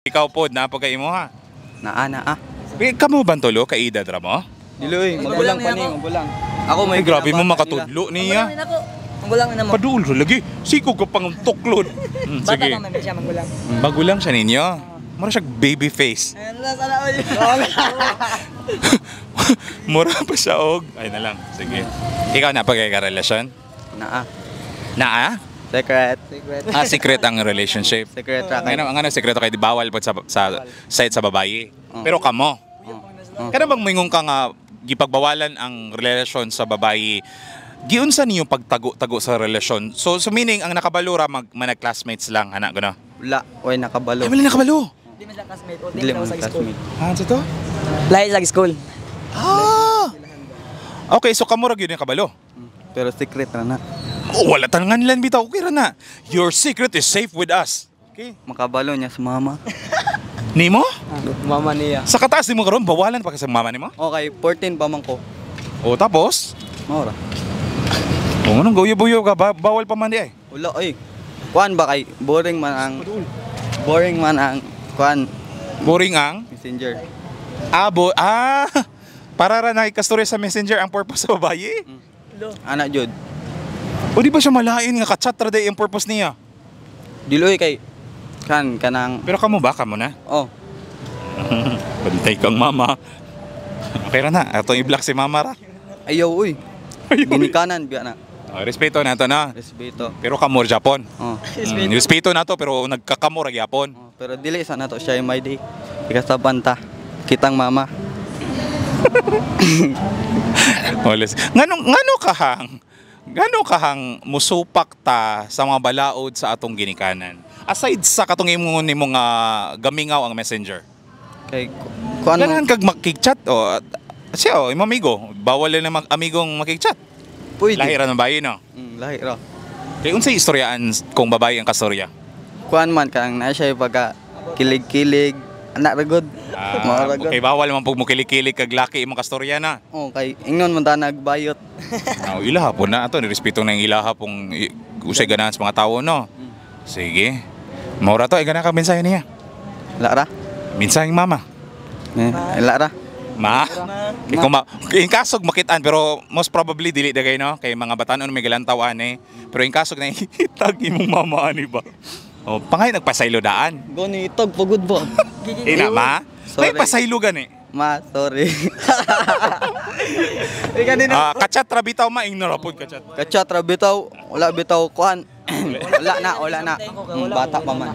Ikaw pod na pagka imo ha. Naa naa. Eh, kamo ba tulo ka edad ra mo? Dili oy, magulang pa ni, magulang. Ako may Ay, grabe mo binabata makatudlo niya. Magulang ako. Magulang na mo. Paduol ra lagi. Siko ka pang tuklod. Bata Sige. pa man siya magulang. Magulang siya ninyo. Mura siya baby face. Ano na sana all. Mura pa siya og. Ay na lang. Sige. Ikaw na pagka relasyon? nila. Naa. Naa? Secret. Secret. Ah, secret ang relationship. Secret ra kay. Ano ang ano sekreto kay di bawal pod sa side sa babae. Oh. Pero kamo. Oh. Kana bang moingon ka nga gipagbawalan ang relasyon sa babae? Giunsa niyo pagtago-tago sa relasyon? So meaning ang nakabalura mag manag classmates lang ana gano. Wala, oy nakabalo. Ay, wala nakabalo. Di man siya classmate. O di Dili man man sa school. classmate. Ah, sa to? Lahi sa school. Ah. Okay, so kamo ra gyud yung kabalo. Pero secret ra na. Oh, wala tangan lan bitaw, okay ra na. Your secret is safe with us. Okay. Makabalo niya sa mama. Nimo? Mama niya. Sa kataas nimo karon bawalan pa ka sa mama nimo? Okay, 14 pa man ko. O tapos? Mao ra. O anong gauyo-buyo ka ba? Bawal pa man di ay. Wala oy. Kuan ba kay boring man ang kuan Boring ang messenger. abo ah para ra nakikastorya sa Messenger ang purpose sa babae. Ana jud. O di ba siya malain nga kachat ra day ang purpose niya? Dili oy kay kan kanang Pero kamo ba kamo na? oh. Bantay kang mama. Okay ra na. Atong i-block si mama ra. Ayaw uy. Ayaw, uy. Ginikanan biya na. Oh, respeto na to na. Respeto. Pero kamo ra Japon. Oh. Respeto na to pero nagkakamo ra gyapon. Oh, pero dili sa nato siya my day. Ikasaban ta. Kitang mama. Oles. Ngano kahang ngano kahang musupak ta sa mga balaod sa atong ginikanan? Aside sa katong imong nimo nga gamingaw ang Messenger. Kay kuan Ganahan man kag makikchat o siya o imong amigo, bawal na mag amigong makikchat. pwede. Lahi ra ng bayi no. Lahi ra. Kay unsay istoryaan kung babae ang kastorya? Kuan man kanang na siya pagka kilig-kilig anak ra gud. Ah, Mao ra gud. okay, bawal man pug mukilig-kilig kag laki imong kastorya na. Oh, kay ingnon man ta nagbayot. Oh, ilaha po na ato ni respeto na yung ilaha pong usay ganahan sa mga tao no. Sige. Maura to ay ganahan ka mensahe niya. La ra. Mensahe mama. Eh, la ra. Ma. Kay kung ma in kasog makitaan pero most probably dili na kay no kay mga batanon may galantaw ani. Pero in kasog na itag imong mama ani ba. Oh, pangay nagpasaylo daan. Gani itag pagod ba? Ina ma. Sorry. May pasaylo gani. Ma, sorry. Ah, kachat ra bitaw ma ignore pod kachat. Kachat ra bitaw, wala bitaw kuan. Wala na, wala na. Bata pa man.